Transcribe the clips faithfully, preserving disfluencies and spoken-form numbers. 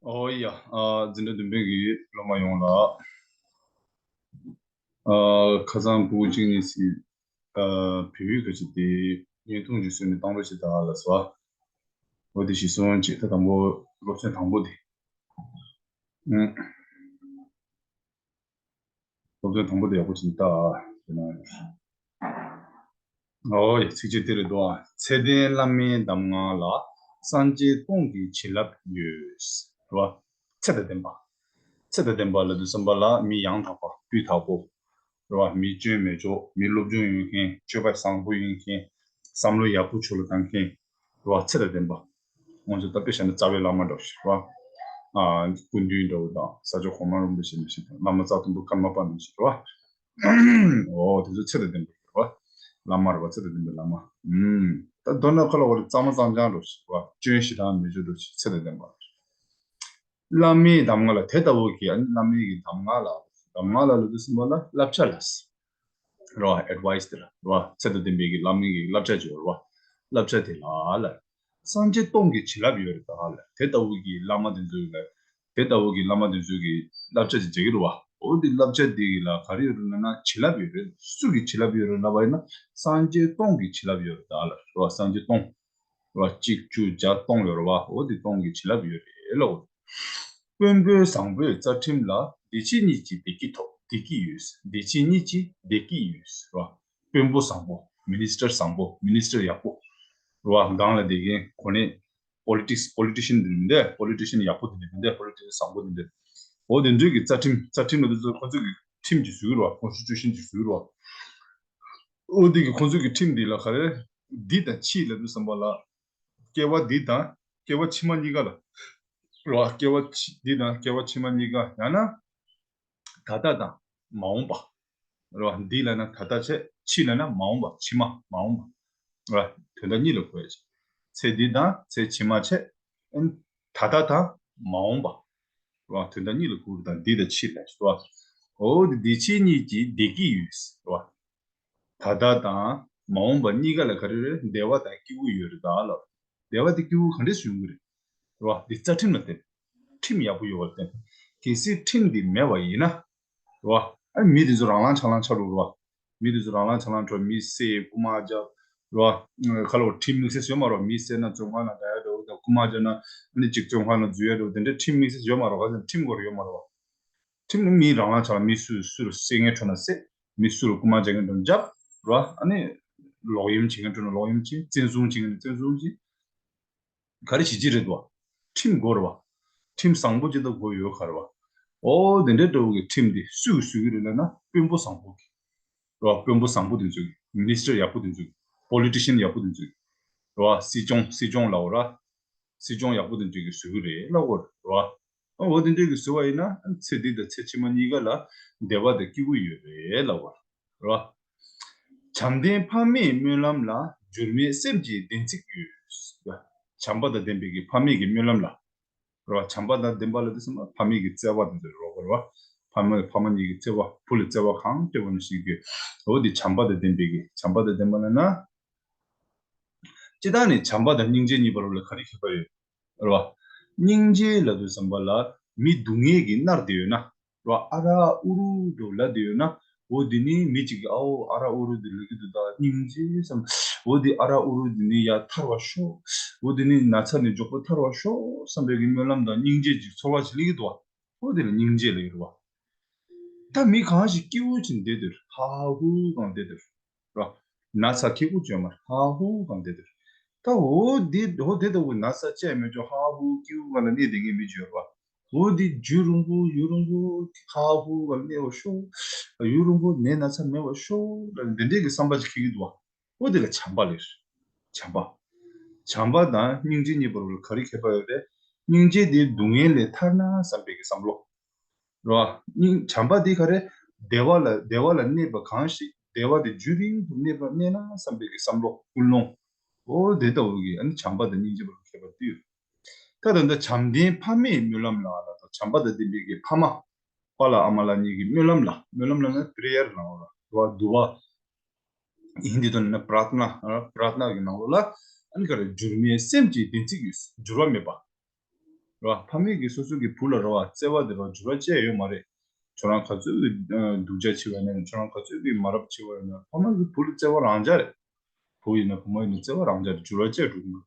ཨོ་ཡ། ཨ། འཛིན་གྲྭ་བདུན་པའི་གི་སློབ་མ་ཡོངས་ལ། ཨ། ཁ་སང་ཕྲུ་གུ་གཅིག་གཉིས་ཤིག་ཨ། བོད་ཡིག་ག་ཅིག་དེ་བརྙན་ཐུང་ཅིག་བཟོས་ནས་བཏང་རོགས་བྱེད་དང་ལབ་སོང་། འོ་དེ་གཞི་བཟུང་བྱས། ད་དང་པོ་སློབ་ཚན་དང་པོ་དེ། ཨུ། སློབ་ཚན་དང་པོ་དེ་ཡག་པོ་བྱས་ནས་ལྟ། དེ་ན་ཨོ་ཡ། ཚིགས་བཅད་དེ་རེད་འདུག་ཨ། ཚེ་བརྟན་བླ་མའི་གདམས་ངག་ལ། སངས་རྒྱས་སྟོང་གི་བྱིན་རླབས་ཡོད། རེད་བ། ཚེ་དང་ལྡན་པ། ཚེ་དང་ལྡན་པ་ལབ་དུས་ཙམ་པ་ལ་མི་ཡང་དག་པ། སྤུས་དག་པོ། རེད་བ། མི་སྐྱོན་མེད་ཅོག་མི་སློབ་སྦྱོང་ཡོད་མཁན། སྤྱོད་པ་བཟང་པོ་ཡོད་མཁན། བསམ་བློ་ཡག་པོ་ཆོས་ལ་བཏང་མཁན། རེད་བ། ཚེ་དང་ལྡན་པ། ང་ཚོ་ད་དཔེ་བཞག་ན་རྩ་བའི་བླ་མ་འདྲ་བོ་ཞིག་རེད་བ། ཨ། སྐུ་མདུན་འདྲ་བོ་དང་། ས་སྐྱ་གོང་མ་རིན་པོ་ཆེ་འདྲ་ཞིག་དང་། བླ་མ་རྩ་གཏུམ་པོ་ཀརྨ་པ་འདྲ་ཞིག་རེད་བ། ཨོ་དེ་ཚོ་ཚེ་དང་ལྡན་པ་རེད་བ། བླ་མ་རེད་བ། ཚེ་དང་ལྡན་པའི་བླ་མ། ཨུམ། ད་མདོར་ན་ཁོ་ལ་འོ་རེ་གཙང་མ་གཙང་རྐྱང་འདྲ་བོ་ཞིག་རེད་བ། སྐྱོན་ཞེ་དྲག་མེད་ཅོག་འདྲ་བོ་ཞིག་ཚེ་དང་ལྡན་པ། བླ་མའི་གདམས་ངག་ལ། དེ་ལྟ་བུ་གི། ཨ་ནི་བླ་མའི་གི་གདམས་ངག་ལ། གདམས་ངག་ལ་ལབ་དུས་ཙམ་པ་ལ་བསླབ་བྱ་ལ། རེད་བ། ཨེཌ་ཝའི་སི་དེ་ལ་རེད་བ། ཚད་དང་ལྡན་པའི་གི་བླ་མའི་གི་བསླབ་བྱ་ཅིག་ཡོད་རེད་བ། བསླབ་བྱ་དེ་ལ་ལ། སངས་རྒྱས་སྟོང་གི་བྱིན་རླབས་ཡོད་རེད་ད་ལ། དེ་ལྟ་བུ་གི་བླ་མ་དེ་ཚོའི་ལ། དེ་ལྟ་བུ་གི་བླ་མ་དེ་ཚོའི་གི་བསླབ་བྱ་ཅིག་མཇལ་གི་རེད་བ། འོ་དེ་བསླབ་བྱ་དེ་གི་ལ་ག་རེ་ཡོད་རེད་ལབ་ན་བྱིན་རླབས་ཡོད་རེད། སུ་གི་བྱིན་རླབས་ཡོད་རེད་ལབ་པ་ཡིན་ན་སངས་རྒྱས་སྟོང་གི་བྱིན་རླབས་ཡོད་རེད་ད་ལ་རེད་བ། སངས་རྒྱས་སྟོང་། རེད་བ། གཅིག་བཅུ་བརྒྱ་སྟོང་ཡོད་རེད་བ། འོ་དེ་སྟོང་གི་བྱིན་རླབས་ཡོད་རེད་ལབ། དཔོན་པོ་བཟང་པོའི་རྩ་ཁྲིམས་ལ། བདེ་སྐྱིད་གཉིས་ཀྱི་བདེ་སྐྱིད་ཐོབ། བདེ་སྐྱིད་ཡོད། བདེ་སྐྱིད་གཉིས་ཀྱི་བདེ་སྐྱིད་ཡོད་རེད་བ། དཔོན་པོ་བཟང་པོ། མི་ནི་སི་ཊར་བཟང་པོ། མི་ནི་སི་ཊར་ཡག་པོ་རེད་བ། སྒང་ལ་བསྡད་མཁན་གོ་གནས། པོ་ལི་ཊིག་སི། པོ་ལི་ཊི་ཤན་དེ་འདྲ་མི་འདུག་པོ་ལི་ཊི་ཤན་ཡག་པོ་དེ་འདྲ་མི་འདུག་པོ་ལི་ཊི་ཤན་བཟང་པོ་དེ་འདྲ། འོ་དེ་འདྲ་གི་རྩ་ཁྲིམས། རྩ་ཁྲིམས་ལབ་དུས་ཚོད་ཁོ་ཚོས་ཀྱི་ཁྲིམས་ཀྱི་བཟོ་གི་རེད་བ། ཀོན་སི་ཊི་ཊུ་ཤན་གྱི་བཟོ་གི་རེད་བ། འོ་དེ་གི་ཁོ་ཚོས་ཀྱི་ཁྲིམས་དེ་ལ་ག་རེ། འདི་དང་ཕྱི་ལབ་དུས་ཙམ་པ་ལ། སྐྱེ་བ་འདི་དང་སྐྱེ་བ་ཕྱི་མ་གཉིས་ཀ་ལ། རེད་བ། སྐྱེ་བ་ཕྱི། འདི་དང་སྐྱེ་བ་ཕྱི་མ་གཉིས་ཀ། ཡང་ན་ད་ལྟ་དང་མ་འོངས་པ། རེད་བ། འདི་ལབ་ན་ད་ལྟ་བྱས། ཕྱི་ལབ་ན་མ་འོངས་པ། ཕྱི་མ། མ་འོངས་པ། རེད་བ། དོན་དག་གཉིས་ལ་གོ་ཡ་བྱས། ཚེ་འདི་དང་ཚེ་ཕྱི་མ་བྱས། ཨན། ད་ལྟ་དང་མ་འོངས་པ། རེད་བ། དོན་དག་གཉིས་ལ་གོ་གི། དང་འདི་དང་ཕྱི་ལ་རེད་བ། འོ་དེ་བདེ་སྐྱིད་གཉིས་ཀྱི་བདེ་སྐྱིད་ཡོད་རེད་བ། ད་ལྟ་དང་མ་འོངས་པ་གཉིས་ཀ་ལ་ག་རེ་རེད། བདེ་བ་དང་སྐྱིད་པོ་ཡོད་རེད་ད་ལབ། བདེ་བ་དང་སྐྱིད་པོ་ག་འདྲས་སེ་ཡོང་གི་རེད། རེད་བ། འདི་རྩ་ཁྲིམས་ལ་བརྟེན། ཁྲིམས་ཡག་པོ་ཡོད་པར་བརྟེན། གལ་སྲིད་ཁྲིམས་འདི་མེད་པ་ཡིན་ན། རེད་བ། ཨ། མི་དེ་ཚོ་རང་ལང་ཆང་ལང་ཆགས་འགྲོ་རེད་བ། མི་དེ་ཚོ་རང་ལང་ཆང་ལང་འགྲོ། མི་བསད། རྐུ་མ་རྒྱག་རེད་བ། ཁ་ལོ་ཁྲིམས་དམིགས་བསལ་ཡོད་མ་རེད་བ། མི་བསད་ན་བཙོན་ཁང་ནང་བསྡད་ཡ་འགྲོ། ད་རྐུ་མ་རྒྱག་ན་ཨ་ནི་གཅིག་བཙོན་ཁང་ནང་འཛུལ་ཡ་འགྲོ། དེ་འདྲའི་ཁྲིམས་དམིགས་བསལ་ཡོད་མ་རེད་བ། ཁ་སང་ཁྲིམས་སྐོར་ཡོད་མ་རེད་བ། ཁྲིམས་ནི་མི་རང་ལང་ཆང་ལ། མི་སུ་སུ་ལ་བསད་མཁན་འགྲོ་ན་བསད། མི་སུ་ལ་རྐུ་མ་རྒྱག་མཁན་འགྲོ་ན་རྒྱབ། རེད་བ། ཨ་ནི་ལོག་གཡེམ་བྱེད་མཁན་འགྲོ་ན་ལོག་གཡེམ་བྱེད། བཙན་བཟུང་བྱེད་མཁན་ནི་བཙན་བཟུང་བྱེད། ག་རེ་བྱེད་ཀྱི་རེད་བ། ཁྲིམས་དགོས་རེད་བ། ཁྲིམས་བཟང་པོ་ཅིག་ད་དགོས་ཡོད་ག་རེད་བ། འོ་དེ་འདྲའི་འདྲ་བོ་གི་ཁྲིམས་དེ་སུས་བཟོས་ཀྱི་རེད་ལབ་ན་དཔོན་པོ་བཟང་པོ་གིས། རེད་བ། དཔོན་པོ་བཟང་པོ་དེ་ཚོས། མི་ནི་སི་ཊར་ཡག་པོ་དེ་ཚོས། པོ་ལི་ཊི་ཤན་ཡག་པོ་དེ་ཚོས། རེད་བ། སྲིད་སྐྱོང་། སྲིད་སྐྱོང་ལབ་དགོས་རེད་བ། སྲིད་སྐྱོང་ཡག་པོ་དེ་ཚོས་ཀྱིས་བཟོས་ཀྱི་རེད་ལབ་དགོས་རེད་བ། འོ་དེ་འདྲས་ཀྱི་བཟོས་པ་ཡིན་ན་ཚེ་འདི་དང་ཚེ་ཕྱི་མ་གཉིས་ཀ་ལ་བདེ་བ་དང་སྐྱིད་པོ་ཡོད་རེད་ལབ་པ་རེད་བ། བྱམས་ལྡན་ཕ་མའི་སྨོན་ལམ་ལ། འགྱུར་མེད་སེམས་ཀྱི་བདེན་ཚིག་ཡོད། བྱམས་པ་དང་ལྡན་པའི་གི་ཕ་མའི་གི་སྨོན་ལམ་ལ། རེད་བ། བྱམས་པ་དང་ལྡན་པ་ལ་དེ་ཚོ་ཕ་མའི་གི་བརྩེ་བ་དེ་ཚོ་རེད་བ། ཕ་མ། ཕ་མ་གཉིས་ཀྱི་བརྩེ་བ། བུ་ལ་བརྩེ་བ་གང་སྟེར་བ་ནང་བཞིན་གྱི། འོ་དེ་བྱམས་པ་དང་ལྡན་པའི་གི། བྱམས་པ་དང་ལྡན་པ་ལབ་ན། སྤྱིར་བཏང་ནས་བྱམས་པ་དང་སྙིང་རྗེ་གཉིས་བར་ལ་ག་རེ་ཁྱད་པར་ཡོད། རེད་བ། སྙིང་རྗེ་ལབ་དུས་ཙམ་པ་ལ་མི་སྡུག་བསྔལ་གྱིས་མནར་བསྡད་ཡོད་ན། རེད་བ། ཨ་ར་ཨུ་རུ་འདྲ་བོ་ལབ་བསྡད་ཡོད་ན། འོ་དེ་ནི་མི་གཅིག་གིས་ཨའོ་ཨ་ར་ཨུ་རུ་འདི་ལབ་ཀྱི་འདུག་ད་སྙིང་རྗེ་བསམ། འོ་དེ་ཨ་ར་ཨུ་རུ་འདི་ནི་ཡར་ཐར་བར་ཤོག་འོ་དེ་ནི་ན་ཚ་ནས་མགྱོགས་པོ་ཐར་བར་ཤོག་བསམ་པའི་གི་སྨོན་ལམ་དང་སྙིང་རྗེ་ཅིག་ཚོར་བ་ཞིག་སླེབས་ཀྱི་འདུག་བ། འོ་དེ་ལ་སྙིང་རྗེ་ལབ་ཀྱི་རེད་བ། ད་མི་གང་ཞིག་སྐྱིད་པོ་བྱས་ནས་བསྡད་འདུག་ཧ་ཧུ་གང་བསྡད་འདུག་ར། ན་ཚ་ཁེ་ཀོ་བཅོས་མ་ཧ་ཧུ་གང་བསྡད་དེ། ད་འོ་དེ་འོ་དེ་ལྟ་བུ་ན་ཚ་ཅི་ཡང་མེད་ཅོག་ཧ་ཧུ་ཁེ་ཀོ་གང་ལ་གནས་བསྡད་མཁན་མི་བཅོས་ར། འོ་དེ་རྒྱུན་རིང་པོ་ཡུན་རིང་པོ་ཧ་ཧུ་གང་ལ་གནས་པ་ཤོག་ཡུན་རིང་པོ་ནད་ན་ཚ་མེད་པ་ཤོག་ལ་འདི་འདྲས་ཀྱི་བསམ་པ་ཅིག་འཁྱེར་གྱི་འདུག་བ། འོ་དེ་ལ་བྱམས་པ་ལབ། བྱམས་པ། བྱམས་པ་དང་སྙིང་རྗེ་གཉིས་བར་ལ་ག་རེ་ཁྱད་པར་ཡོད་རེད། སྙིང་རྗེ་དེ་སྡུག་བསྔལ་ལས་ཐར་ན་བསམ་པའི་གི་བསམ་བློ། རེད་བ། སྙིང་། བྱམས་པ་འདི་ག་རེ། བདེ་བ་ལ། བདེ་བ་ལ་གནས་པ་གང་ཞིག་བདེ་བ་དེ་རྒྱུན་རིང་དུ་གནས་པ་གནས་ན་བསམ་པའི་གི་བསམ་བློ། ཀུན་སློང་། འོ་དེ་ལྟ་བུ་གི་ཨ་ནི་བྱམས་པ་དང་སྙིང་རྗེ་བར་ཁྱད་པར་འདི་ཡོད། ད་ད་ལྟ་བྱམས་ལྡན་ཕ་མའི་སྨོན་ལམ་ལ་ལ་དང་བྱམས་པ་དང་ལྡན་པའི་གི་ཕ་མ། པཱ་ལགས་ཨ་མ་ལགས་གཉིས་ཀྱི་སྨོན་ལམ་ལ། སྨོན་ལམ་ལ་ན་པྲེ་ཡར་ནང་ལ་རེད་བ། འདུ་བ། ཧིན་དི་ཐོག་ནས་ན་པྲཱར་ཐ་ན། པྲཱར་ཐ་ན་གི་ནང་ལོགས་ལ་ཨ་ནི་ག་རེ། འགྱུར་མེད་སེམས་ཀྱི་བདེན་ཚིག་ཡོད། འགྱུར་བ་མེད་པ། རེད་བ། ཕ་མས་ཀྱིས་སོ་སོ་གི་བུ་ལ་རེད་བ་བརྩེ་བ་དེ་རེད་བ་འགྱུར་བ་བཅས་ཡོད་མ་རེད། ཁྱོད་རང་ག་ཚོད་ཀྱི་ཨ་སྡུག་ཅག་བྱས་པ་ཡིན་ན་རེད། ཁྱོད་རང་ག་ཚོད་ཀྱི་མ་རབས་བྱས་པ་ཡིན་ན་ཕ་མ་གི་བུ་ལ་བརྩེ་བ་རང་འཇགས་རེད། བུ་ཡིན་ན་བུ་མོ་ཡིན་ན་བརྩེ་བ་རང་འཇགས་རེད། འགྱུར་བ་བཅས་འགྲོ་གི་མ་རེད།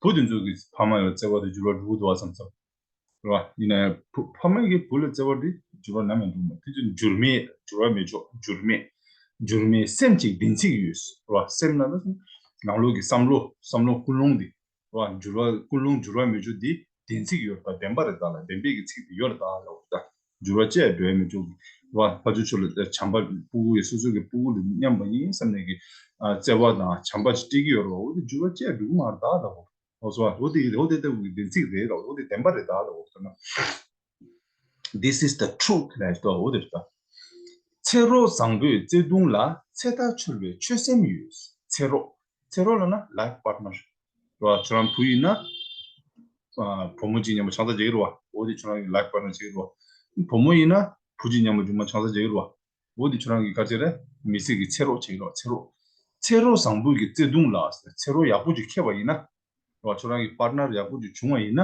བུ་དེ་ཚོ་གི་ཕ་མ་ལ་བརྩེ་བ་དེ་འགྱུར་བ་འགྲོ་གི་འདུག་བ་བསམ་བསམ། རེད་བ། ཡིན་ན་ཡང་བུ་ཕ་མ་གི་བུ་ལ་བརྩེ་བ་དེ་འགྱུར་བ་ནམ་ཡང་འགྲོ་གི་མ་རེད། དེ་ཚོ་འགྱུར་མེད། འགྱུར་བ་མེད་ཆོག་འགྱུར་མེད། འགྱུར་མེད་སེམས་ཀྱི་བདེན་ཚིག་ཡོད། རེད་བ། སེམས་ལ་ནི་ནང་ལོགས་ཀྱི་བསམ་བློ་བསམ་བློ་ཀུན་སློང་དེ། རེད་བ། འགྱུར་བ་ཀུན་སློང་འགྱུར་བ་མེད་ཆོག་དེ་བདེན་ཚིག་ཡོད་པ་བདེན་པ་རེད་ད་ལ། བདེན་པའི་གི་ཚིག་དེ་ཡོད་རེད་ད་ལ། འོ་ད། འགྱུར་བ་བཅས་འགྲོ་ཡ་མི་འཇུག་གི། རེད་བ། ཕ་ཆོས་ཆོས་ལ་བྱམས་པ་སྤུ་གུ་ཡི་སོ་སོ་གི་སྤུ་གུ་ལ་མཉམ་པ་ཡིན་བསམ་ནས་ཀྱི་ཨ་བརྩེ་བ་དང་བྱམས་པ་ཞིག་སྤྲད་ཀྱི་ཡོད་རེད་བ། འོ་དེ་འགྱུར་བ་བཅས་འགྲོ་གི་མ་རེད་ད་ལ། འོ་སོ་བ། འོ་དེ་འོ་དེ་ལྟ་བུ་གི་བདེན་ཚིག་རེད་ལ། འོ་དེ་བདེན་པ་རེད་ད་ལ། འོ་ཟེར་ན། This is the truth ལབ་ཏོ། འོ་དེ་རེད་ད། ཚེ་རོགས་བཟང་པོའི་བརྩེ་དུང་ལ་ཚེ་མཐའ་འཆོལ་བའི་ཆོད་སེམས་ཡོད། ཚེ་རོགས། ཚེ་རོགས་ལབ་ན་life partner རེད་བ། ཁྱོད་རང་བུ་ཡིན་ན་ཨ་བུ་མོ་གཅིག་མཉམ་པོ་ཆང་ས་རྒྱག་གི་རེད་བ། འོ་དེ་ཁྱོད་རང་གི་life partner བྱེད་ཀྱི་རེད་བ། བུ་མོ་ཡིན་ན་བུ་གཅིག་མཉམ་པོ་རྒྱུ་མ་ཆང་ས་རྒྱག་གི་རེད་བ། འོ་དེ་ཁྱོད་རང་གི་ག་ཚད་རེད། མི་ཚེ་གི་ཚེ་རོགས་བྱེད་ཀྱི་རེད་བ། ཚེ་རོགས། ཚེ་རོགས་བཟང་པོ་གི་བརྩེ་དུང་ལ། ཚེ་རོགས་ཡག་པོ་ཅིག་འཁེལ་བ་ཡིན་ན། རེད་བ། ཁྱོད་རང་གི་partner ཡག་པོ་ཅིག་བྱུང་བ་ཡིན་ན།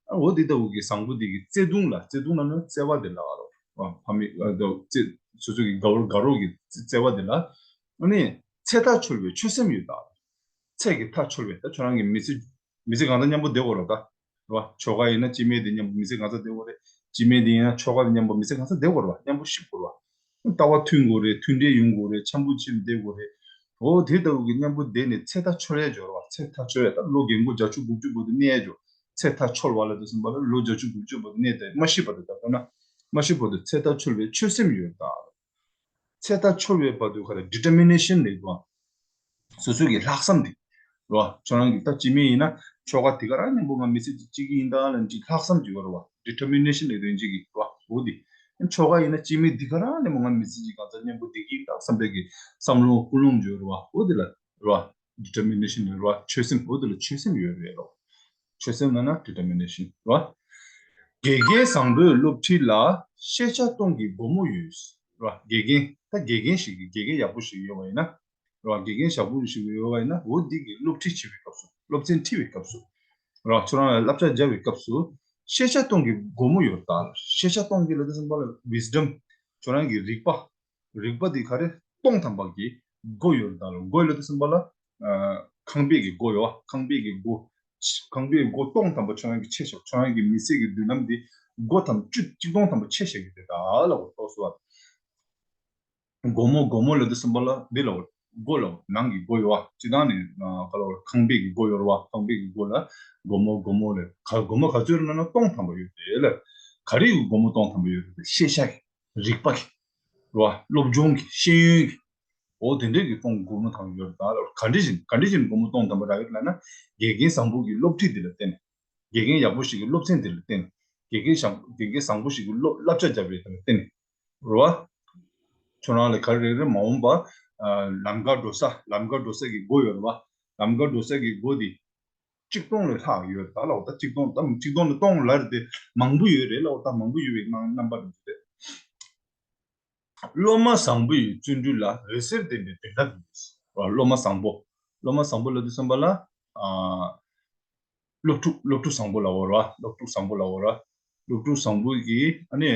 ཨ་འོ་དེ་ལྟ་བུ་གི་བཟང་པོ་དེ་གི་བརྩེ་དུང་ལ། བརྩེ་དུང་ལབ་ན་བརྩེ་བ་དེ་ལ་རོ། ཨ་ཕ་མའི་ཨ་ད་བརྩེ་སོ་སོ་གི་དགའ་བོ་དགའ་རོགས་ཀྱི་བརྩེ་བ་དེ་ལ། ཨ་ནི་ཚེ་མཐའ་འཆོལ་བའི་ཆོད་སེམས་ཡོད་ད། ཚེ་གི་མཐའ་འཆོལ་བའི། ད་ཁྱོད་རང་གི་མི་ཚེ་མི་ཚེ་གང་ཚ་མཉམ་པོ་བསྡད་དགོས་རེད་ད། རེད་བ། ཁྱོ་ག་ཡིན་ན་སྐྱེ་དམན་དེ་མཉམ་པོ་མི་ཚེ་གང་ཚ་བསྡད་དགོས་རེད། སྐྱེ་དམན་དེ་ཡིན་ན་ཁྱོ་ག་དེ་མཉམ་པོ་མི་ཚེ་གང་ཚ་བསྡད་དགོས་རེད་བ། མཉམ་པོ་གཤིབ་དགོས་རེད་བ། ལྟ་བ་མཐུན་དགོས་རེད། མཐུན་འབྲེལ་ཡོང་དགོས་རེད། འཆམ་པོ་བྱེད་བསྡད་དགོས་རེད། འོ་དེ་ལྟ་བུ་གི་མཉམ་པོ་བསྡད་ནས་ཚེ་མཐའ་འཆོལ་ཡས་འབྱོར་བ། ཚེ་མཐའ་འཆོལ་ཡས་ད་ལོ་རྒན་གོག་བརྒྱད་ཅུ་དགུ་བཅུ་བར་དུ་གནས་ཡས་འབྱོར། ཚེ་མཐའ་འཆོལ་བ་ལབ་དུས་ཙམ་པ་ལ་ལོ་བརྒྱད་ཅུ་དགུ་བཅུ་བར་དུ་གནས་ཏེ་མ་ཤི་བར་དུ། ད་དཔེར་ན་མ་ཤི་བར་དུ་ཚེ་མཐའ་འཆོལ་བའི་ཆོད་སེམས་ཡོད་ད། ཚེ་མཐའ་འཆོལ་བའི་བར་དུ་ག་རེ་determination ལབ་དགོས། སོ་སོ་གི་ལྷག་བསམ་དེ། རེད་བ། ཁྱོད་རང་གི་ད་སྐྱེ་དམན་ཡིན་ན་ཁྱོ་ག་དེ་ག་རང་མཉམ་པོ་ང་མི་ཚེ་གཅིག་གཅིག་གི་ཡིན་ད་ལབ་ཅིག་ལྷག་བསམ་ཅིག་ཡོད་རེད་བ། determination ལབ་དོན་གཅིག་གི་རེད་བ། འོ་དེ། ཁྱོ་ག་ཡིན་ན་སྐྱེ་དམན་དེ་ག་རང་མཉམ་པོ་ང་མི་ཚེ་གཅིག་གང་ཚ་མཉམ་པོ་བསྡད་ཀྱི་ཡིན་ད་བསམ་པའི་གི་བསམ་བློ་ཀུན་སློང་ཅིག་ཡོད་རེད་བ། འོ་དེ་ལ་རེད་བ། determination ལབ་རེད་བ། ཆོད་སེམས། འོ་དེ་ལ་ཆོད་སེམས་ཡོད་རེད་རོ། ཆོད་སེམས་ལབ་ན་determination རེད་བ། དགེ་རྒན་བཟང་པོའི་སློབ་ཁྲིད་ལ་ཤེས་བྱ་གཏོང་གི་སྒོ་མོ་ཡོད། རེད་བ། དགེ་རྒན། ད་དགེ་རྒན་ཞིག་གི་དགེ་རྒན་ཡག་པོ་ཞིག་ཡོད་པ་ཡིན་ན། རེད་བ། དགེ་རྒན་ཞབས་པོ་ཞིག་ཡོད་པ་ཡིན་ན་འོ་འདི་གི་སློབ་ཁྲིད་བྱེད་པའི་སྐབས་སུ། སློབ་ཚན་ཁྲིད་པའི་སྐབས་སུ། རེད་བ། ཁྱོད་རང་ལ་བསླབ་བྱ་སྦྱར་བའི་སྐབས་སུ། ཤེས་བྱ་གཏོང་གི་སྒོ་མོ་ཡོད་ད། ཤེས་བྱ་གཏོང་གི་ལབ་དུས་ཙམ་པ་ལ་wisdom ཁྱོད་རང་གི་རིག་པ། རིག་པ་འདི་ག་རེ་སྟོང་ཐམ་པ་གི་སྒོ་ཡོད་ད་ལ། སྒོ་ལབ་དུས་ཙམ་པ་ལ་ཨ་ཁང་པའི་གི་སྒོ་ཡོད་བ། ཁང་པའི་གི་སྒོ། ཁང་པའི་སྒོ་སྟོང་ཐམ་པ་ཁྱོད་རང་གི་ཕྱེ་བཞག་ཁྱོད་རང་གི་མི་ཚེ་གི་མདུན་ལམ་འདི་སྒོ་ཐམ་བཅུ་གཅིག་སྟོང་ཐམ་པ་ཕྱེ་བཞག་གི་རེད་ད་ལ། འོ་ཏོག་སུ་བ། སྒོ་མོ། སྒོ་མོ་ལབ་དུས་ཙམ་པ་ལ་འདི་ལ་འོ། སྒོ་ལ་འོ། ནང་གི་སྒོ་ཡོད་བ། སྤྱི་བཏང་ནས་ཨ་ག་ལ་འོ། ཁང་པའི་གི་སྒོ་ཡོད་རེད་བ། ཁང་པའི་གི་སྒོ་ལ་སྒོ་མོ། སྒོ་མོ་ལབ། ག་སྒོ་མོ་ག་ཚོད་རེད་ལབ་ན་སྟོང་ཐམ་པ་ཡོད་དེ་ལ། ག་རེ་གི་སྒོ་མོ་སྟོང་ཐམ་པ་ཡོད་རེད། ཤེས་བྱ་གི། རིག་པ་གི། རེད་བ། སློབ་སྦྱོང་གི། ཤེས་ཡོན་གི། འོ་དེ་འདྲའི་གི་སྟོང་སྒོ་མོ་ཐམ་པ་ཡོད་རེད་ད་ལ། ག་འདྲ་བཞིན་ག་འདྲ་བཞིན་སྒོ་མོ་སྟོང་ཐམ་པ་རག་ཡོད་ལབ་ན། དགེ་རྒན་བཟང་པོ་གི་སློབ་ཁྲིད་དེ་ལ་བརྟེན་ནས། དགེ་རྒན་ཡག་པོ་ཞིག་གི་སློབ་ཚན་དེ་ལ་བརྟེན་ནས། དགེ་རྒན་བཟང་དགེ་རྒན་བཟང་པོ་ཞིག་གི་སློབ་བསླབ་བྱ་བརྒྱབ་པའི་དེ་ལ་བརྟེན་ནས། རེད་བ། ཁྱོད་རང་ལ་ག་རེ་རེད། མ་འོངས་པ་ཨ་ལམ་ཁ་འགྲོ་ས། ལམ་ཁ་འགྲོ་ས་གི་སྒོ་ཡོད་རེད་བ། ལམ་ཁ་འགྲོ་ས་གི་སྒོ་དེ་གཅིག་སྟོང་ལས་ལྷག་ཡོད་རེད་ད་ལ། འོ་ད་གཅིག་སྟོང་ད་གཅིག་སྟོང་ནས་སྟོང་ལ་རེད་དེ་མང་པོ་ཡོད་རེད་ལ། འོ་ད་མང་པོ་ཡོད་པའི་ནང་རྣམ་པ་རེད་དེ། སློབ་མ་བཟང་པོ་ཡི་བརྩོན་འགྲུས་ལ་འོད་ཟེར་ལྡན་པའི་མདུན་ལམ་ཡོད། སློབ་མ་བཟང་པོ། སློབ་མ་བཟང་པོ་ལབ་དུས་ཙམ་པ་ལ་ཨ་སློབ་ཕྲུག་སློབ་ཕྲུག་བཟང་པོ་ལབ་དགོས་རེད་བ། སློབ་ཕྲུག་བཟང་པོ་ལབ་དགོས་རེད། སློབ་ཕྲུག་བཟང་པོ་གི་ཨ་ནི་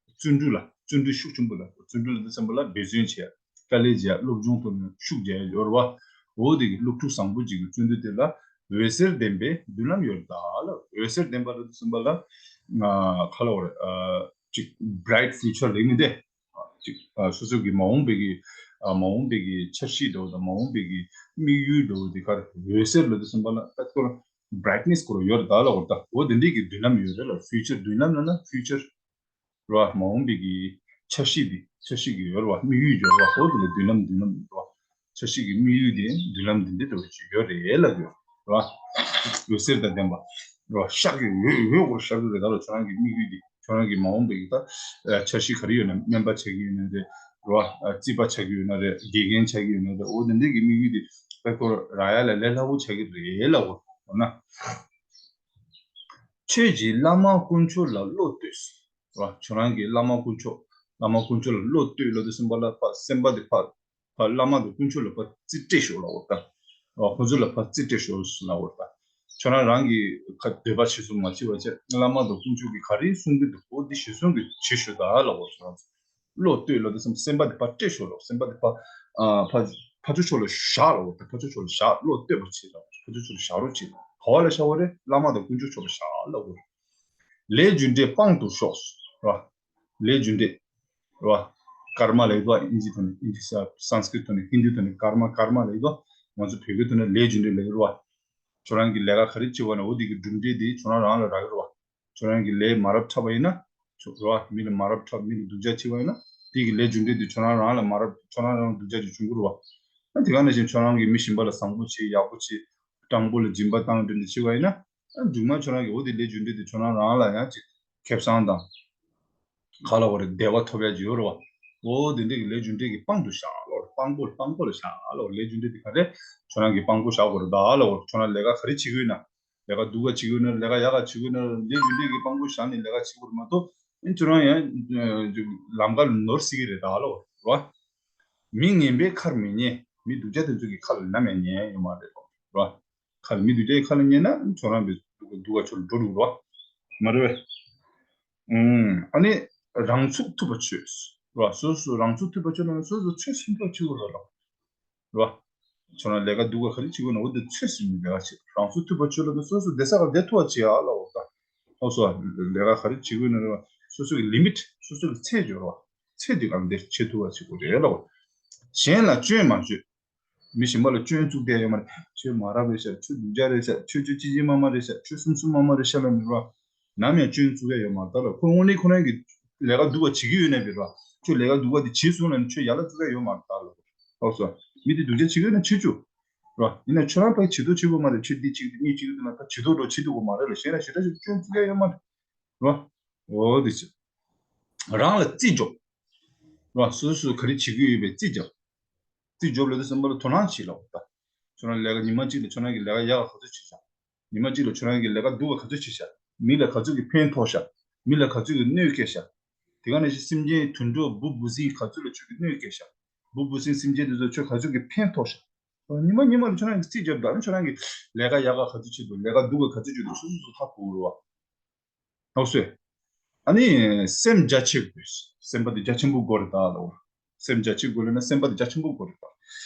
བརྩོན་འགྲུས་ལ་བརྩོན་འགྲུས་ཤུགས་ཆེན་པོ་ལ། བརྩོན་འགྲུས་ལབ་དུས་ཙམ་པ་ལ་འབད་བརྩོན་བྱས། དཀའ་ལས་བརྒྱབ། སློབ་སྦྱོང་ཐོག་ནས་ཤུགས་རྒྱག་ཡ་ཡོད་རེད་བ། འོ་དེ་གི་སློབ་ཕྲུག་བཟང་པོ་ཅིག་གི་བརྩོན་འགྲུས་དེ་ལ་འོད་ཟེར་ལྡན་པའི་མདུན་ལམ་ཡོད་རེད་ད་ལ། འོད་ཟེར་ལྡན་པ་ལབ་དུས་ཙམ་པ་ལ་ཨ་ག་ལབ་དགོས་རེད། ཨ་ཅིག་bright future ལབ་ནི་དེ། ཅིག་ཨ་སོ་སོ་གི་མ་འོངས་པའི་གི་ཨ་མ་འོངས་པའི་གི་འཆར་གཞི་འདྲ་བོ་དང་མ་འོངས་པའི་གི་དམིགས་ཡུལ་འདྲ་བོ་དེ་ག་རེ་འོད་ཟེར་ལབ་དུས་ཙམ་པ་ལ་ད་ཁོ་རང་brightness ཁོ་རང་ཡོད་རེད་ད་ལ། འོ་ད་འོ་དེ་འདྲའི་གི་མདུན་ལམ་ཡོད་རེད་ལ། future མདུན་ལམ་ལབ་ན་future རེད་བ། མ་འོངས་པའི་གི་འཆར་གཞི་འདི་འཆར་གཞི་གི་ཡོད་རེད་བ། དམིགས་ཡུལ་ཡོད་རེད་བ། འོ་དེ་ལ་མདུན་ལམ་མདུན་ལམ་རེད་བ། འཆར་གཞི་གི་དམིགས་ཡུལ་དེ་མདུན་ལམ་འདི་འདི་འདྲ་བོ་ཅིག་ཡོད་རེད་ལབ་ཡོད་རེད་བ། འོད་ཟེར་དང་ལྡན་པ་རེད་བ། ཤག་གི་འོད་འོད་སྐོར་ཤར་གི་རེད་ད་ལ། ཁྱོད་རང་གི་དམིགས་ཡུལ་དེ་ཁྱོད་རང་གི་མ་འོངས་པའི་གི་ད་འཆར་གཞི་ག་རེ་ཡོད་ན། སྨན་པ་ཆགས་ཀྱི་ཡོད་ན་རེད་རེད་བ། རྩིས་པ་ཆགས་ཀྱི་ཡོད་ན་རེད། དགེ་རྒན་ཆགས་ཀྱི་ཡོད་ན་རེད། འོ་དེ་འདྲའི་གི་དམིགས་ཡུལ་དེ་ད་སྐོར་རག་ཡ་ལ་ལས་སླ་པོ་ཆགས་ཀྱི་རེད་ལབ་འོ་ན། ཁྱོད་ཀྱིས་བླ་མ་དཀོན་མཆོག་ལ་བློ་གཏོད། རེད་བ། ཁྱོད་རང་གིས་བླ་མ་དཀོན་མཆོག་བླ་མ་དཀོན་མཆོག་ལ་བློ་གཏོད་ལབ་དུས་ཙམ་པ་ལ་ཕར་སེམས་པ་དེ་ཕར་ཕར་བླ་མ་དང་དཀོན་མཆོག་ལ་ཕར་རྩིས་སྤྲད་ཤོག་ལབ་འོ་ད། རེད་བ། ཁོ་ཚོ་ལ་ཕར་རྩིས་སྤྲད་ཤོག་ལབ་འོ་ད། ཁྱོད་རང་རང་གི་ཁ་འདོད་པ་བྱེད་སོང་མ་བྱེད་པ་བྱས། བླ་མ་དང་དཀོན་མཆོག་གིས་ག་རེ་གསུང་གི་འདུག་འོ་འདི་ཞུ་སོང་གི་བྱེད་ཞུ་ད་ལ་འོ་ཁྱོད་རང་ཚོ། བློ་གཏོད་ལ་དུ་སེམས་སེམས་པ་དེ་ཕར་སྤྲད་ཤོག་ལོ། སེམས་པ་དེ་ཕར་ཨ་ཕར་ཕར་ཕྱོགས་ཕྱོགས་ལ་བཞག་ལོ། ད་ཕར་ཕྱོགས་ཕྱོགས་ལ་བཞག་བློ་གཏོད་པ་བྱེད་ལ་ཕར་ཕྱོགས་ཕྱོགས་ལ་བཞག་རོགས་བྱེད། ག་བ་ལ་བཞག་བ་རེད། བླ་མ་དང་དཀོན་མཆོག་ཕྱོགས་ལ་བཞག་ལ་འོ། ལས་རྒྱུ་འབྲས་སྤང་དུ་ཤོག་ར། ལས་རྒྱུ་འབྲས་ར། ཀརྨ་ལས་དོ་ཨིན་ཇི་ཐོག་ནས་ཨིན་ཇི་ས་སན་སྐྲིད་ཐོག་ནས་ཧིན་དུ་ཐོག་ནས་ཀརྨ་ཀརྨ་ལས་དོ། ང་ཚོ་བོད་སྐད་ཐོག་ནས་ལས་རྒྱུ་འབྲས་ལས་ར། ཁྱོད་རང་གི་ལས་ཀ་ག་རེ་བྱེད་པ་ན་འོ་དེ་གི་གྲུབ་འབྲས་དེ་ཁྱོད་རང་རང་ལ་རག་གི་ར། ཁྱོད་རང་གི་ལས་མ་རབས་འཁྲབ་པ་ཡིན་ན། ཁྱོད་ར་མི་ལ་མ་རབས་འཁྲབ་མི་ལ་སྡུག་ཅག་བྱེད་པ་ཡིན་ན། དེ་གི་ལས་རྒྱུ་འབྲས་དེ་ཁྱོད་རང་རང་ལ་མ་རབས་ཁྱོད་རང་རང་སྡུག་ཅག་ཅིག་བྱུང་གི་ར། ཨ་དེ་ག་ནང་བཞིན་ཁྱོད་རང་གིས་མི་གཞན་པ་ལ་བཟང་པོ་བྱེད་ཡག་པོ་བྱེད། སྤྲང་པོ་ལ་སྦྱིན་པ་བཏང་འདྲ་འདྲ་བྱེད་པ་ཡིན་ན། ཨ་མཇུག་མ་ཁྱོད་རང་གིས་འོ་དེ་ལས་རྒྱུ་འབྲས་དེ་ཁྱོད་རང་རང་ལ་ཡང་ཅིག་ཁེ་བཟང་དང་། ག་ལ་བ་རེད་བདེ་བ་ཐོབ་ཡ་ཅིག་ཡོད་རེད་བ། འོ་དེ་འདྲས་ཀྱི་ལས་རྒྱུ་འབྲས་ཀྱི་དཔང་དུ་བཞག་ལོ། དཔང་པོ་དཔང་པོ་ལ་བཞག་ལོ། ལས་རྒྱུ་འབྲས་དེ་ག་རེ། ཁྱོད་རང་གིས་དཔང་པོ་བཞག་དགོས་རེད་ད་ལོ། ཁྱོད་རང་ལས་ཀ་ག་རེ་བྱེད་ཀྱི་ཡོད་ན། ལས་ཀ་སྡུག་ག་བྱེད་ཀྱི་ཡོད་ན་ལས་ཀ་ཡག་ག་བྱེད་ཀྱི་ཡོད་ན་ལས་རྒྱུ་འབྲས་ཀྱི་དཔང་པོ་བཞག་ནས་ལས་ཀ་བྱེད་དགོས་རེད་མ་གཏོགས། ཨིན་ཁྱོད་རང་ཡང་ལམ་ཁ་ལ་ནོར་སྲིད་ཀྱི་རེད་ད་ལོ། རེད་བ། མི་ངན་པའི་ཁར་མི་ཉན། མི་སྡུག་ཅག་དེ་ཚོ་གི་ཁ་ལ་ནམ་ཡང་ཉན་ཡོད་མ་རེད་དོ། རེད་བ། ཁ་ལ་མི་སྡུག་ཅག་གི་ཁ་ལ་ཉན་ན་ཁྱོད་རང་གི་སྡུག་ག་ཁྱོད་ལ་འགྲོ་འགྲོ་རེད་བ། མ་རེད་བས། ཨུམ། ཨ་ནི་རང་ཚུགས་ཐུབ་པ་བྱོས། རེད་བ། སོ་སོ་རང་ཚུགས་ཐུབ་པ་བྱོས་ན་སོ་སོ་ཆོས་སེམས་ཐག་ཆོད་རེད་ལ། རེད་བ། ཁྱོད་རང་ལས་ཀ་སྡུག་ག་ག་རེ་བྱེད་དགོས་ན་འོ་དེ་ཆོས་སེམས་ལས་ཀ་བྱེད། རང་ཚུགས་ཐུབ་པ་བྱོས་ལ་དེ་སོ་སོ་བདེ་ས་ག་བདེ་ཐུབ་པ་བྱེད་ཨ་ལ་འོ་ད། ཨོ་སོ། ལས་ཀ་ག་རེ་བྱེད་དགོས་ན་རེད་བ། སོ་སོ་གི་ལི་མིཊ་སོ་སོ་གི་ཚད་སྦྱོར་བ། ཚད་དེ་གང་དེར་བྱེད་ཐུབ་པ་བྱེད་དགོས་རེད་ལ། གཞན་ལ་སྐྱོན་མ་བརྗོད། མི་གཞན་པ་ལ་སྐྱོན་བཙུགས་བསྡད་ཡོད་མ་རེད། ཁྱོད་མ་རབས་རེད་ཤག་ཁྱོད་སྡུག་ཅག་རེད་ཤག་ཁྱོད་ཁྱོད་ཅི་ཅི་མ་མ་རེད་ཤག་ཁྱོད་སུམ་སུམ་མ་མ་རེད་ཤག་ལབ་ནས་ར། ནམ་ཡང་སྐྱོན་བཙུགས་ཡ་ཡོད་མ་རེད་ད་ལ། ཁོ་དངོས་གནས་ཁོ་རང་གི་ལས་ཀ་སྡུག་པ་བྱེད་ཀྱི་ཡོད་ནའི་རེད་ར། ཁྱོད་ལས་ཀ་སྡུག་པ་དེ་བྱེད་སོང་ལབ་ནས་ཁྱོད་ཡ་ལ་བཙུགས་ཡ་ཡོད་མ་རེད་ད་ལ། ཨོ་སོ། མི་དེ་སྡུག་ཅག་བྱེད་ཀྱི་ཡོད་ན་བྱེད་བཅུག་ར། ཡིན་ན་ཁྱོད་རང་ཕ་གི་བྱེད་དོ་བྱེད་དགོས་མ་རེད། ཁྱོད་འདི་གཅིག་དེ་གཉིས་གཅིག་དེ་ལ་ཕ་བྱེད་དོ་འགྲོ་བྱེད་དགོས་མ་རེད་ལ། གཞན་ལ་ཞེ་དྲག་ཞིག་སྐྱོན་བཙུགས་ཡ་ཡོད་མ་རེད་ར། འོ་དེ་ཆེ། རང་ལ་རྩིས་རྒྱོབ། ར་སོ་སོས་ག་རེ་བྱེད་ཀྱི་ཡོད་པའི་རྩིས་རྒྱོབ། རྩིས་རྒྱོབ་ལ་དུ་སེམས་པ་ལ་དོ་སྣང་བྱེད་ལ་འོ་ད། ཁྱོད་རང་ལས་ཀ་ཉི་མ་གཅིག་ལ་ཁྱོད་རང་གི་ལས་ཀ་ཡག་ག་ག་ཚོད་བྱེད་ཤག་ཉི་མ་གཅིག་ལ་ཁྱོད་རང་གི་ལས་ཀ་སྡུག་ག་ག་ཚོད་བྱེད་ཤག་མི་ལ་ག་ཚོད་ཀྱི་ཕན་ཐོགས་ཤག་མི་ལ་ག་ཚོད་ཀྱི་གནོད་སྐྱེལ་ཤག་དེ་ག་ནང་བཞིན་སེམས་ཅན་དུད་འགྲོ་འབུ་འབུ་སྲིན་ག་ཚོད་ལ་ཁྱོད་ཀྱི་གནོད་སྐྱེལ་ཤག་འབུ་འབུ་སྲིན་སེམས་ཅན་དེ་ཚོ་ཁྱོད་ག་ཚོད་ཀྱི་ཕན་ཐོགས་ཤག་ཉི་མ་ཉི་མ་ལ་ཁྱོད་རང་གི་རྩིས་རྒྱབ་དང་ཁྱོད་རང་གི་ལས་ཀ་ཡག་ག་ག་ཚོད་བྱེད་འདུག་ལས་ཀ་སྡུག་ག་ག་ཚོད་བྱེད་འདུག་སོ་སོ་སོ་ཧ་གོ་རུ་བ། ཨོ་སོ། ཨ་ནི་སེམས་རྒྱ་ཆེ་དགོས། སེམས་པ་དེ་རྒྱ་ཆེན་པོ་དགོས་རེད་ད་ལོ། སེམས་རྒྱ་ཆེ་དགོས་ལབ་ན་སེམས་པ་དེ་རྒྱ་ཆེན་པོ་དགོས་རེད་ད།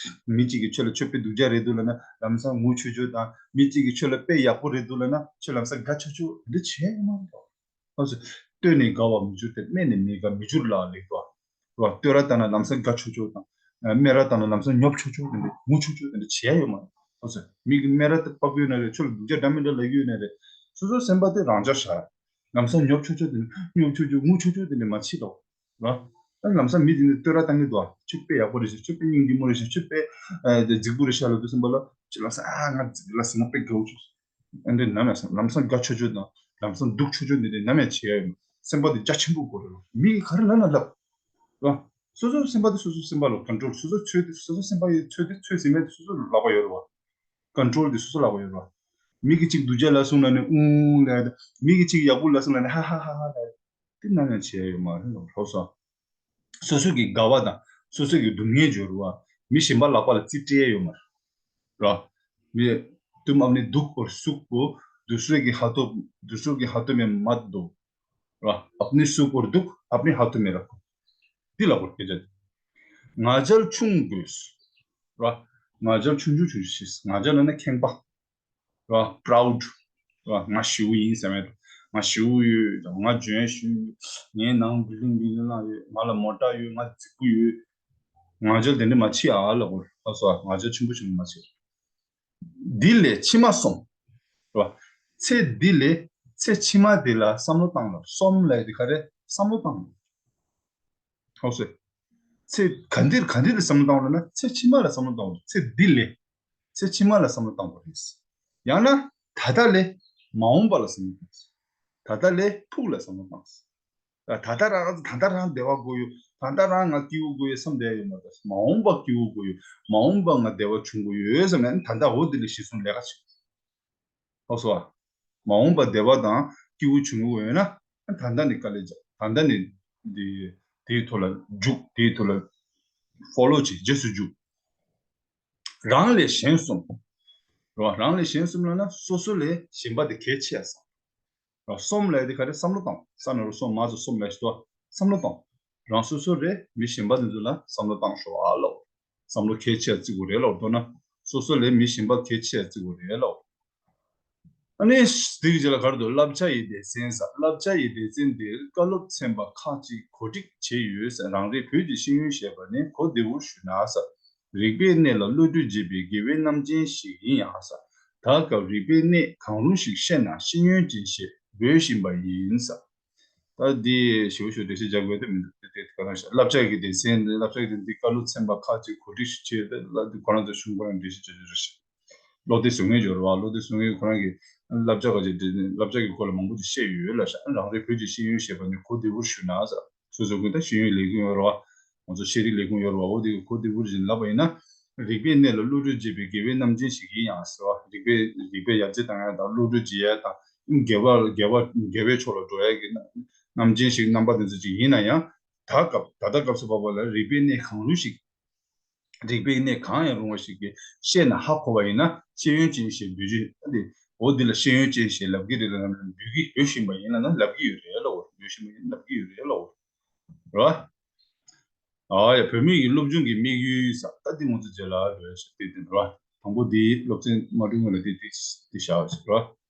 མི་གཅིག་གིས་ཁྱོད་ལ་ཁྱོད་དཔེ་སྡུག་ཅག་རེད་འདུག་ལབ་ན་ལམ་སང་ངུ་ཆོག་ཆོག་དང་མི་གཅིག་གིས་ཁྱོད་ལ་དཔེ་ཡག་པོ་རེད་འདུག་ལབ་ན་ཁྱོད་ལམ་སང་དགའ་ཆོག་ཆོག་འདི་བྱས་ཡོད་མ་རེད་ད། ཨོ་སོ། ལྟོས་ནས་དགའ་བར་མི་འགྱུར་ཏེ་སྨྲས་ནས་མི་དགའ་མི་འགྱུར་ལ་ལེགས་པ། རོ། བསྟོད་ར་བཏང་ན་ལམ་སང་དགའ་ཆོག་ཆོག་དང་། སྨད་ར་བཏང་ན་ལམ་སང་ཉོབ་ཆོག་ཆོག་དེ་འདྲ་ངུ་ཆོག་ཆོག་དེ་འདྲ་བྱེད་ཡ་ཡོད་མ་རེད། ཨོ་སོ། མི་གི་སྨད་ར་དེ་དཔའ་བོའི་ནང་ལས་ཁྱོད་ལ་སྡུག་ཅག་འདྲ་མི་འདྲ་ལབ་ཀྱི་ཡོད་ནའི་རེད། སོ་སོའི་སེམས་པ་དེ་རང་འཇགས་བཞག་ལམ་སང་ཉོབ་ཆོག་ཆོག་དེ་འདྲ་ཉོབ་ཆོག་ཆོག་ངུ་ཆོག་ཆོག་དེ་འདྲ་མ་བྱེད་དོ། རོ། ཨ་ལམ་སང་མི་དེ་འདྲ་བསྟོད་ར་བཏང་གི་འདུག་ཨ། ཁྱོད་དཔེ་ཡག་པོ་རེད་ཤག་ཁྱོད་དཔེ་སྙིང་རྗེ་མོ་རེད་ཤག་ཁྱོད་དཔེ་རྫིག་པོ་རེད་ཤག་ལབ་དུས་སེམས་པ་ལ་ཁྱོད་ལམ་སང་ཨ་ང་རྫིག་ལ་སེམས་པ་དཔེ་དགའ་བོ་བྱུང་། ཨ་འདྲ་ནམ་ཡང་ལམ་སང་དགའ་ཆོག་ཆོག་དང་ལམ་སང་སྡུག་ཆོག་ཆོག་འདི་འདྲ་ནམ་ཡང་བྱེད་ཡ་ཡོད་མ་རེད། སེམས་པ་དེ་རྒྱ་ཆེན་པོ་དགོས་རེད་བ། མི་གིས་ག་རེ་ལབ་ན་ལབ། ར། སོ་སོའི་སེམས་པ་དེ་སོ་སོའི་སེམས་པ་ལ་ཀོན་ཀྲོལ། སོ་སོའི་ཚོད་དེ་སོ་སོའི་སེམས་པ་ཡི་ཚོད་དེ་ཚོད་ཟིན་མེད་དེ་སོ་སོ་ལ་ལག་པ་ཡོད་རེད་བ། ཀོན་ཀྲོལ་དེ་སོ་སོ་ལག་པ་ཡོད་རེད་བ། མི་གིས་གཅིག་སྡུག་ཅག་ལབ་སོང་ན་ནི་ཨུང་ལབ་ཡ་དང་མི་གིས་གཅིག་ཡག་པོ་ལབ་སོང་ན་ནི་ཧ་ཧ་ཧ་ཧ་ལབ་ཡ། དེ་ནམ་ཡང་བྱེད་ཡ་ཡོད་མ་རེད་ལོ་ཧོ་སོ། སོ་སོ་གི་དགའ་བ་དང་སོ་སོ་གི་སྡུག་བསྔལ་སྦྱོར་བ། མི་གཞན་པ་ལག་པ་ལ་རྩིས་སྤྲད་ཡ་ཡོད་མ་རེད། ར། མི། तुम अपने दुख और सुख को दूसरे के हाथों दूसरों के हाथों में मत दो। ར། अपने सुख और दुख अपने हाथों में रखो། འདི་ལ་གོ་སྐད་ཆ་འདི། ང་རྒྱལ་ཆུང་དགོས། ར། ང་རྒྱལ་ཆུང་ཆུང་ཆུང་ཆུང་བྱེད། ང་རྒྱལ་ལབ་ན་ཁེངས་པ། ར། པྲའུཌ། ར། ང་ཞེ་པོ་ཡིན་ཟེར་མེད། ང་ཞེ་པོ་ཡོད། ང་འཇོན་ཞེ་པོ་ཡོད། ངའི་ནང་བི་ལིང་བི་ལིང་ལ་ཡོད། ང་ལ་མོ་ཊ་ཡོད། ང་རྫིག་པོ་ཡོད། ང་རྒྱལ་དེ་འདྲ་མ་བྱེད་ཨ་ལ་གོ། ཨ་སོ། ང་རྒྱལ་ཆེན་པོ་ཆེན་པོ་མ་བྱེད། འདི་ལས་ཕྱི་མ་སོམས། ར། ཚེ་འདི་ལས་ཚེ་ཕྱི་མ་དེ་ལ་བསམ་བློ་བཏང་ལ། སོམས་ལབ་ཡ་དེ་ག་རེ། བསམ་བློ་བཏང་ལ། ཧོ་སེ། ཚེ་ག་འདིར་ག་འདིར་བསམ་བློ་བཏང་བ་ལབ་ན་ཚེ་ཕྱི་མ་ལ་བསམ་བློ་བཏང་བ་རེད། ཚེ་འདི་ལས། ཚེ་ཕྱི་མ་ལ་བསམ་བློ་བཏང་བ་རེད། ཡང་ན་ད་ལྟ་ལས་མ་འོངས་པ་ལ་བསམ་བློ་བཏང་། ད་ལྟ་ལས་ཕུགས་ལ་བསམ་བློ་བཏང་། ད་ལྟ་རང་ད་ལྟ་རང་བདེ་བ་དགོས་ཡོད། ད་ལྟ་རང་ང་སྐྱིད་པོ་དགོས་ཡོད་བསམ་བསྡད་ཡོད་མ་རེད། མ་འོངས་པ་སྐྱིད་པོ་དགོས་ཡོད། མ་འོངས་པ་ང་བདེ་བ་བྱུང་དགོས་ཡོད་བསམ་ནས་ད་ལྟ་འོ་དེ་ལས་གཞི་བཟུང་ལས་ཀ་བྱེད། ཧོ་སོ། མ་འོངས་པ་བདེ་བ་དང་སྐྱིད་པོ་བྱུང་གི་ཡོད་ན་ད་ལྟ་ནས་དཀའ་ལས་རྒྱག་ད་ལྟ་ནས་དེ་དེའི་ཐོག་ལ་རྒྱུག་དེའི་ཐོག་ལ་ཕོ་ལོ་བྱེད་རྗེས་སུ་རྒྱུག་རང་ལས་གཞན་སོམས། རེད་བ། རང་ལས་གཞན་གསུམ་ལབ་ན་སོ་སོ་ལས་གཞན་པ་དེ་གལ་ཆེ་ཡ་བསམ། རེད་བ། སོམ་ལབ་ཡ་དེ་ག་རེ། བསམ་བློ་བཏང་། ས་ན་རུ་སོ་མ་ཚོ་སོམ་ལབ་ཞིག་ཏུ་བསམ་བློ་བཏང་། རང་སོ་སོ་རེད། མི་གཞན་པ་དེ་ཚོ་ལ་བསམ་བློ་བཏང་ཤོག་ཨ་ལོ། བསམ་བློ་གལ་ཆེ་ཡ་བརྩི་དགོས་རེད་ལོ། མདོར་ན་སོ་སོ་ལས་མི་གཞན་པ་གལ་ཆེ་ཡ་བརྩི་དགོས་རེད་ལོ། ཨ་ནི་དེ་གི་རྗེས་ལ་ག་རེ་འདུག་བསླབ་བྱ་ཡི་སྡེ་ཚན་ཟེར། བསླབ་བྱ་ཡི་སྡེ་ཚན་འདིར་བཀའ་སློབ་ཚན་པ་ཁག་ཅིག་གོ་སྒྲིག་བྱས་ཡོད་ཟེར། རང་རེའི་བོད་ཀྱི་ཤེས་ཡོན་ཞེས་པ་ནི་གོ་བདེ་པོར་ཞུས་ན་ཟེར། རིག་པའི་གནས་ལ་བློ་གྲོས་རྒྱས་པའི་དགེ་བའི་རྣམ་ཅན་ཞིག་ཡིན་ཡང་ཟེར། ད་སྐབས་རིག་པའི་གནས་གང་རུང་ཞིག་ཤེས་ན་ཤེས་ཡོན་ཅན་ཞེས་འབོད་བཞིན་པ་ཡིན་ཟེར། ད་འདི་ཞེ་པོ་ཞིག་འགྲེལ་བཤད་རྒྱག་དགོས་དེ་མི་འདུག་དེ་དེ་ག་རང་ཞིག་བསླབ་བྱ་གི་སྡེ་ཚན་འདི། བསླབ་བྱ་གི་སྡེ་འདི་བཀའ་སློབ་ཚན་པ་ཁག་ཅིག་གོ་སྒྲིག་ཞིག་བྱས་ཏེ་བསླབ་འདི་ཁོ་རང་ཚོ་གཞུང་ཁོ་རང་འགྲེལ་བཤད་བྱེད་རྒྱུ་རེད་ཤག་བློ་གཏད་བཟོ་མཁན་ཡོད་རེད་བ། བློ་གཏད་བཟོ་མཁན་ཁོ་རང་གིས་བསླབ་བྱ་ག་ཅིག་བསླབ་བྱ་གི་སྐོར་ལ་མང་པོ་ཅིག་བཤད་ཡོད་ལ་ཤག་རང་རེ་བོད་ཀྱི་ཤེས་ཡོན་ཞེས་པ་ནི་གོ་བདེ་པོར་ཞུས་ན་ཟེར། སོ་སོ་ཀུན་ད་ཤེས་ཡོན་ལས་ཁུངས་ཡོད་རེད་བ། ང་ཚོ་ཤེས་རིག་ལས་ཁུངས་ཡོད་རེད་བ། འོ་དེ་གི་གོ་བདེ་པོར་ཞུས་ལབ་པ་ཡིན་ན། རིག་པའི་གནས་ལ་བློ་གྲོས་རྒྱས་པའི་དགེ་བའི་རྣམ་ཅན་ཞིག་ཡིན་ཡང་ཟེར་བ། རིག་པའི་རིག་པའི་ཡར་རྒྱས་བཏང་ཡ་དང་བློ་གྲོས་རྒྱས་ཡ་དང་དགེ་བ་དགེ་བ་དགེ་བའི་ཕྱོགས་ལ་འགྲོ་ཡ་གི་རྣམ་ཅན་ཞིག་རྣམ་པ་དེ་ཚོ་ཅིག་ཡིན་ན་ཡང་། ད་སྐབས་ད་ལྟ་སྐབས་སུ་བབ་པ་ལ་རིག་པའི་གནས་གང་རུང་ཞིག་རིག་པའི་གནས་གང་ཡང་རུང་བ་ཞིག་གིས་ཤེས་ན་ཧ་གོ་བ་ཡིན་ན་ཤེས་ཡོན་ཅན་ཞེས་འབོད་རྒྱུ་ཨ་དེ། འོ་འདི་ལ་ཤེས་ཡོན་ཅན་ཞེས་ལབ་ཀྱི་རེད་ལ་ལབ་འབོད་ཀྱི་འབོད་བཞིན་པ་ཡིན་ལ་ན་ལབ་ཀྱི་ཡོད་རེད་ལ། འོ་འབོད་བཞིན་པ་ཡིན་ལབ་ཀྱི་ཡོད་རེད་ལ། འོ་རེད་བ། ཨ་ཡ། བོད་མི་ཡི་སློབ་སྦྱོང་གི་དམིགས་ཡུལ་ཟེར། ད་འདི་ང་ཚོ་རྗེས་ལ་འགྲོ་ཡ་ཞིག་དེ་དེ་རེད་བ། དང་པོ་འདི་སློབ་ཚན་མ་འགྲོ་སྔོན་ལ་འདི་འདི་འདི་བཞག་ཞིག་རེད་བ།